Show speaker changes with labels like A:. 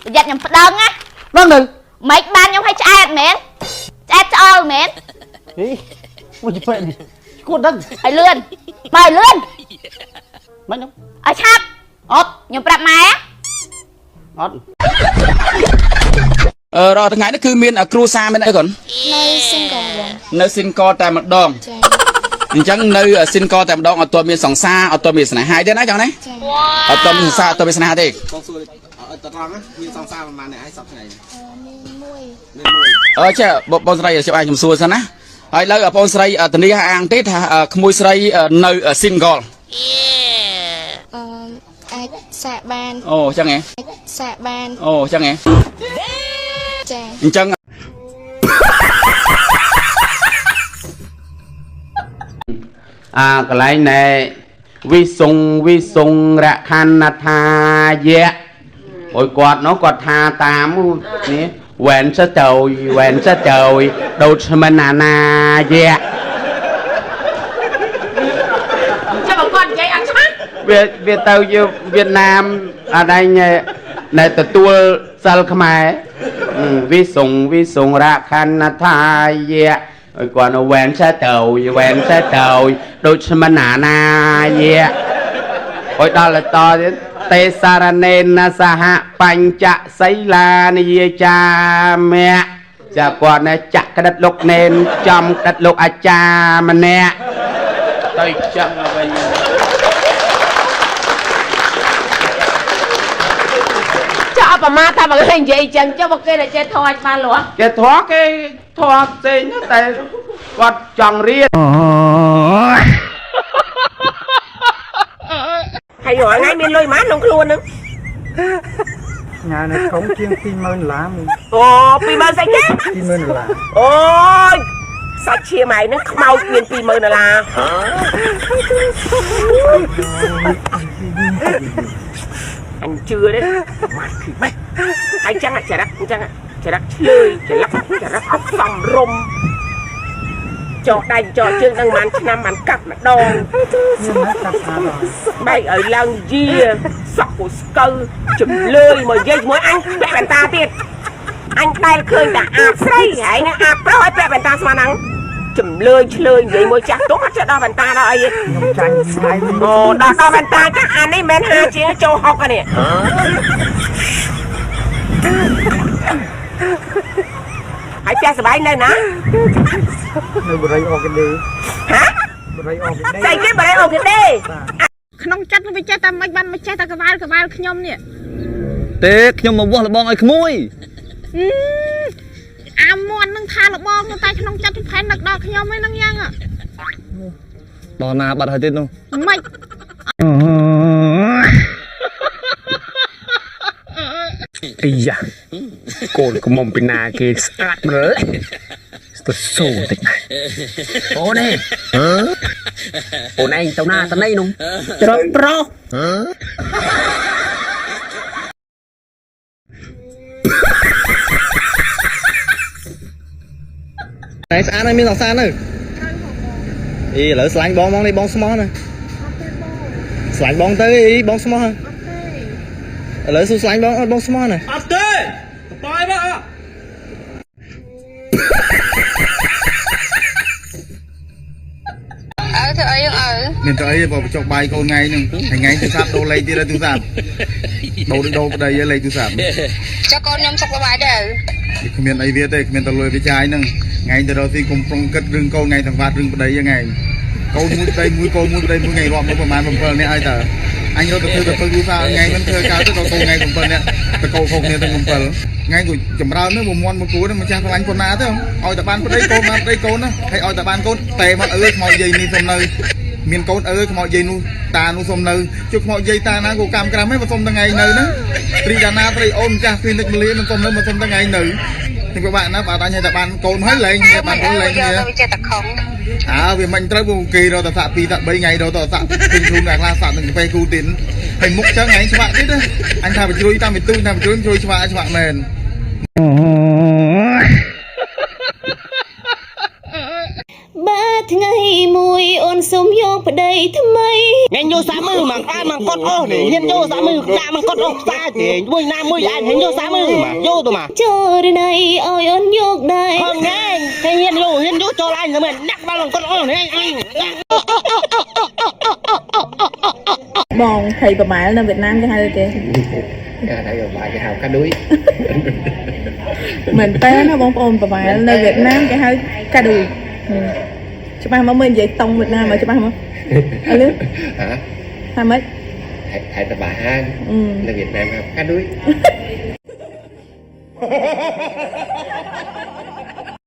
A: ប្រយ័ត្នខ្ញុំប្តឹងណា
B: ដឹងនៅ
A: មិនបានខ្ញុំឲ្យឆ្អែតមែនឆ្អែតឆ្អល់មែន
B: ហីមួយជិះនេះគួតដឹង
A: ឲ្យលឿនបើឲ្យលឿន
B: មិនហ្នឹង
A: ឲ្យឆាប់
B: អត់
A: ខ្ញុំប្រាប់ម៉ែ
B: អត់
C: អឺរាល់ថ្ងៃនេះគឺមានគ្រួសារមានអីគាត់
D: នៅ single បង
C: នៅ single តែម្ដង
D: ចា
C: អញ្ចឹងនៅ single តែម្ដងអត់ទាន់មានសង្សារអត់ទាន់មានស្នេហាទេណាចឹងណា
D: ចា
C: អត់ទាន់មានសង្សារអត់ទាន់មានស្នេហាទេ
E: បងសួរឲ្យតត្រង់ណាមានសង្សារប្រហែលអ្នកឲ្យសប្ថ្ងៃ
D: មានមួយ
E: មានមួយ
C: អឺចេះបងស្រីជិះឲ្យខ្ញុំសួរសិនណាហើយលើបងស្រីធានាអាងទេថាក្មួយស្រីនៅ single
D: អឺអាចសាកបាន
C: អូអញ្ចឹងហ៎
D: សាកបាន
C: អូអញ្ចឹងហ៎
D: ចា
C: អញ្ចឹង
F: អាកន្លែងណែវិសុងវិសុងរខណ្ឌថាយៈអូយគាត់នោះគាត់ថាតាមនេះវ៉ែនសតយវ៉ែនសតយដូចស្មិនអាណាយៈ
G: ចាំបើគាត់និយាយអត់ច្បាស់
F: វាវាទៅជាវៀតណាមអាដែងណែទទួលសិលខ្មែរវិសុងវិសុងរខណ្ឌថាយៈអូយគាត់នោះវ៉ែនសតយវ៉ែនសតយដូចស្មិនអាណាយៈ អុយដល់តទៀតទេសារណេនសហបញ្ចសីលានិយាចាមៈចាគាត់នេះចាក់ក្តិតលោកនេនចំក្តិតលោកអាចារ្យម្នាក់ទៅចឹងវិញ
G: ចុះអបមាថាបើគេនិយាយចឹងចុះបើគេតែចេះធေါ်ឲ្យច្បាស់លាស់
F: គេធေါ်គេធေါ်ផ្សេងតែគាត់ចង់រៀន
G: ហើយរាល់ថ្ងៃមានលុយប៉ុន្មានក្នុងខ្លួនហ្នឹង
H: ញ៉ានៅក្រុងជាង20000ដុល្លារមួយ
G: អូ20000ស្អីគេ
H: 20000ដុល្លារ
G: អូយសាច់ឈាមឯងហ្នឹងខ្មោចមាន20000ដុល្លារអញជឿទេម៉ាត់គឺម៉េចហើយចឹងចរិតអញ្ចឹងចរិតឆ្លើយចរិតចរិតអត់សមរម្យចោដៃចោជើងនឹងប៉ុន្មានឆ្នាំបានកាត់ម្ដង
H: មានណាកាត់ស្អាតអត់
G: បែកឲ្យឡើងយាសក់គូស្កូវជំលើយមកនិយាយជាមួយអញពាក់វ៉ែនតាទៀតអញដែលឃើញតែអាបស្រីហើយនឹងអាបប្រុសឲ្យពាក់វ៉ែនតាស្មានហ្នឹងជំលើយឆ្លើយនិយាយមួយចាស់ទុំអត់ចេះដល់វ៉ែនតាដល់អីទេ
H: ខ្ញុំចាញ់ថ្ងៃនេះ
G: អូដល់ដល់វ៉ែនតាចាស់អានេះមិនមែនហាជាងចូលហុកអានេះហើយផ្ទះសបាយនៅណា
H: នៅបរិយអកេដេ
G: ហ៎
H: បរិយអកេដេ
G: ស្អីគេបរិយអូខេទេ
I: ក្នុងចិត្តវាចេះតែមិនបានមិនចេះតែកវ៉ាល់កវ៉ាល់ខ្ញុំនេះ
J: ទេខ្ញុំមកវាស់លបងឲ្យក្មួយ
I: អឺអាមន់នឹងថាលបងតែក្នុងចិត្តផែននឹកដល់ខ្ញុំឯហ្នឹងយ៉ាង
J: ដល់ណាបាត់ហើយទៀតនោះ
I: មិន
K: អាយ៉ាកូនកុំពីណាគេស្អាតម្ល៉េះស្ទសូតិចណាអូនឯងអូនឯងទៅណាទៅណីនោះ
G: ច្រកប្រុស
J: តែស្អាតហើយមានសង្សារនៅអីឥឡូវស្លាញ់បងហ្មងនេះបងស្មោះណាស្លាញ់បងទៅអីបងស្មោះឥឡូវសួរស្លាញ់បងអត់បងស្មោះណា
K: អត់ទេបាយមក
D: អើធ្វើអីយើងអើ
E: មានទៅអីបើបញ្ចុះបាយកូនថ្ងៃហ្នឹងថ្ងៃទូរស័ព្ទដូរលេខទៀតហើយទូរស័ព្ទដូរដូរប្តីលេខទូរស័ព្ទ
D: ចុះកូនខ្ញុំសុខសប្បាយដែរ
E: វាគ្មានអីវាទេគ្មានតលុយវាចាយហ្នឹងថ្ងៃទៅរកស៊ីគុំប្រុងគិតរឿងកូនថ្ងៃសង្វាតរឿងប្តីហ្នឹងឯងកូនមួយប្តីមួយកូនមួយប្តីមួយថ្ងៃរាប់មកប្រហែល7នាក់ហើយតើអញរត់ទៅធ្វើទៅពឹងទូរស័ព្ទថ្ងៃមិនធ្វើកើតទៅដល់កូនថ្ងៃ7នាក់តកោខុសគ្នាទាំង7ថ្ងៃក៏ចម្រើននោះមន់មកគួរហ្នឹងម្ចាស់ស្រឡាញ់ប៉ុណ្ណាទៅឲ្យតែបានប្តីកូនបានប្តីកូនណាហើយឲ្យតែបានកូនតែមកអើយខ្មោចយាយនេះសុំនៅមានកូនអើយខ្មោចយាយនោះតានោះសុំនៅជួបខ្មោចយាយតាណាក៏កម្មក្រាំហ្នឹងមកសុំថ្ងៃនៅហ្នឹងត្រីដាណាត្រីអូនម្ចាស់ពីនិចមលាមិនសុំនៅមកសុំថ្ងៃនៅខ្ញុំពិបាកណាស់បាទអញឲ្យតែបានកូនហើយលែងបានកូនលែងគ្នា
D: ទៅចេះតែខំ
E: អើវាមិនត្រូវពួកគេរកតែសាក់2សាក់3ថ្ងៃរកតែសាក់ពេញខ្លួនតែខ្លះសាក់នឹងកាហ្វេគូទីនហើយមុខចឹងថ្ងៃច្បាក់ទៀតអញថាបញ្ជ្រួយតាមពីទូថាបញ្ជ្រួយជួយច្បាក់ច្បាក់មែន
A: បើថ្ងៃមួយអូនសុំយក ប្តីថ្មី
G: ថ្ងៃយកសាមើមកក្បាលមកកត់អូសនេះហ៊ានយកសាមើដាក់មកកត់អូសផ្សាទេមួយណាមួយឯងហ៊ានយកសាមើមកយកទៅមក
A: ចូលណៃឲ្យអូនយកដែរ
G: ខំងែងគេហ៊ានយកហ៊ានយកចូលឯងទៅមែនដាក់ក្បាលមកកត់អូសនេះឯង
I: បងថៃប្រម៉ែលនៅវៀតណាមគេហៅគេ
K: គេហៅប្រម៉ែគេហៅកាឌុយ
I: មែនតើណាបងប្អូនប្រម៉ែលនៅវៀតណាមគេហៅកាឌុយច្បាស់មកមើលនិយាយតុងវៀតណាមមកច្បាស់មកអើលឺ
K: ហ៎
I: ថាម៉េច
K: ថៃតបាហាននៅវៀតណាមហៅកាឌុយ